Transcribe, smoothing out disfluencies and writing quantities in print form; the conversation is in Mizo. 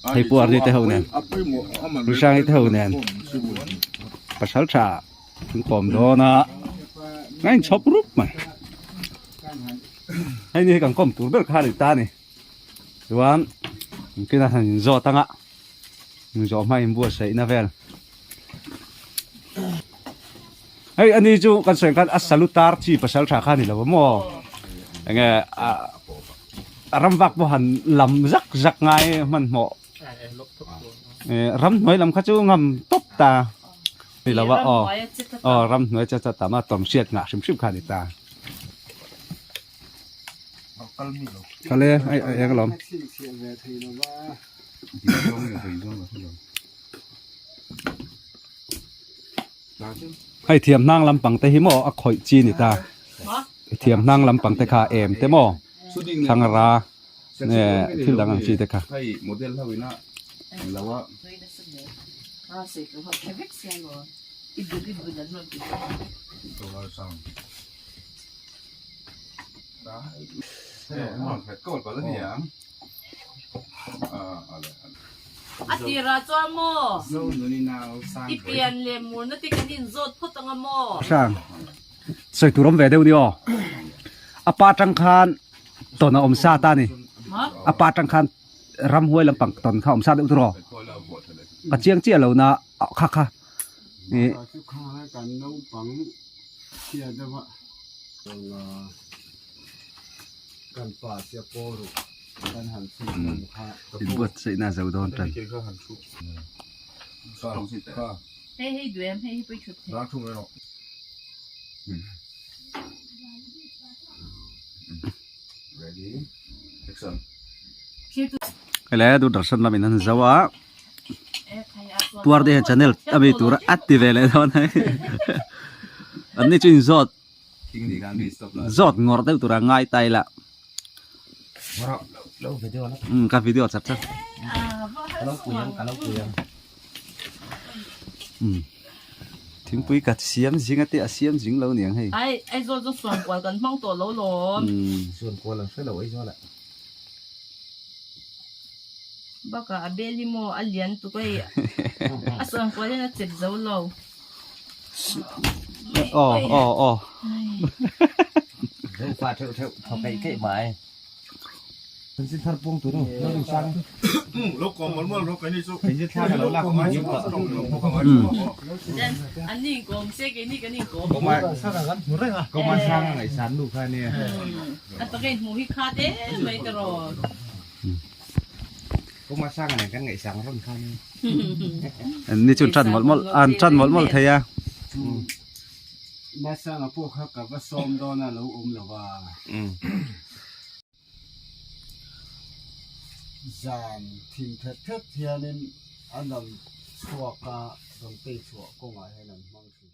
Hei pu Arni te ho nen Ruhrangi te ho nen pasal tha an kawm dawn a a inchhawp rup mai hei ni hi kan kawm tur ber kha a ni ta a ni chuan engtin a han inzawt anga inzawh hma inbuatsaih na vel hei ani chu kan sawi ang khan a salutar chi pasal tha kha a ni lo maw enge a ram vak pawh han lam zak zak ngai hmanhmawh ramhnuai lam kha chu ngam tawp ta ni lo a aw aw ramhnuai che cha tam a tawm hriat ngah hrim hrim kha a ni ta kal e ai ai eng alawm hei thiam hnang lampang te hi maw a khawih chi ni ta thiam hnang lampang te kha em te maw thlangra nge thil dang ang chi te kha. A tirah chuan maw i pian leh murna te kan inzawt phawt ang a maw? Hrang sawi tur awm ve deuh ni aw. A pa tang khan tawn a awm sa ta ni. A pa tang khan ramhuai lampang tawn kha awm sa deuh tur aw. Ka chiang chiah lo na kha kha. Chu kha kan naupang chhia deuh a. Kan pa sia paw ru kan han chhun hlawm kha. Inbuatsaihna zo dawn tan. Hei hei duem hei hi pui thut thei. Hei lai a Doordarshan lamin an zo a Tuarte hian channel a mi tur a ti ve leh dawn a an ni chu inzawt. Zawt ngawrh deuh tura ngai ta ila umm ka video char char umm thingpui ka siam zing a te a siam zing lo niang hei ai Aizawl chu suankual kan hmang tawh lo lawm suankual an hre lo Aizawl ah bakah a bel hi maw a lian tuk hei a suankual hian a chep zo lo. Aw aw aw. Deuh pa theuh theuh thaw keih keih mai. Pencil thar pawng tur lo rin sang. Lo kawm mawlh mawlh rawh keini chu. Pencil thar ka lo lak mai chu. An ni inkawm se keini kan inkawm. Kawma sang a ngaihsan nu kha nia. A taka inhmuh hi khat em mai tiraw. Kawma sang a nen kan ngaihsang rawn kha nia. Ni chu tan mawlh mawlh an tan mawlh mawlh thei a. Masanga pawh kha ka va sawm dawn a lo awm lo va. Zan thim phet phet hianin an rawn chhuak a, rawn tei chhuah kawngah hian an hmang thin.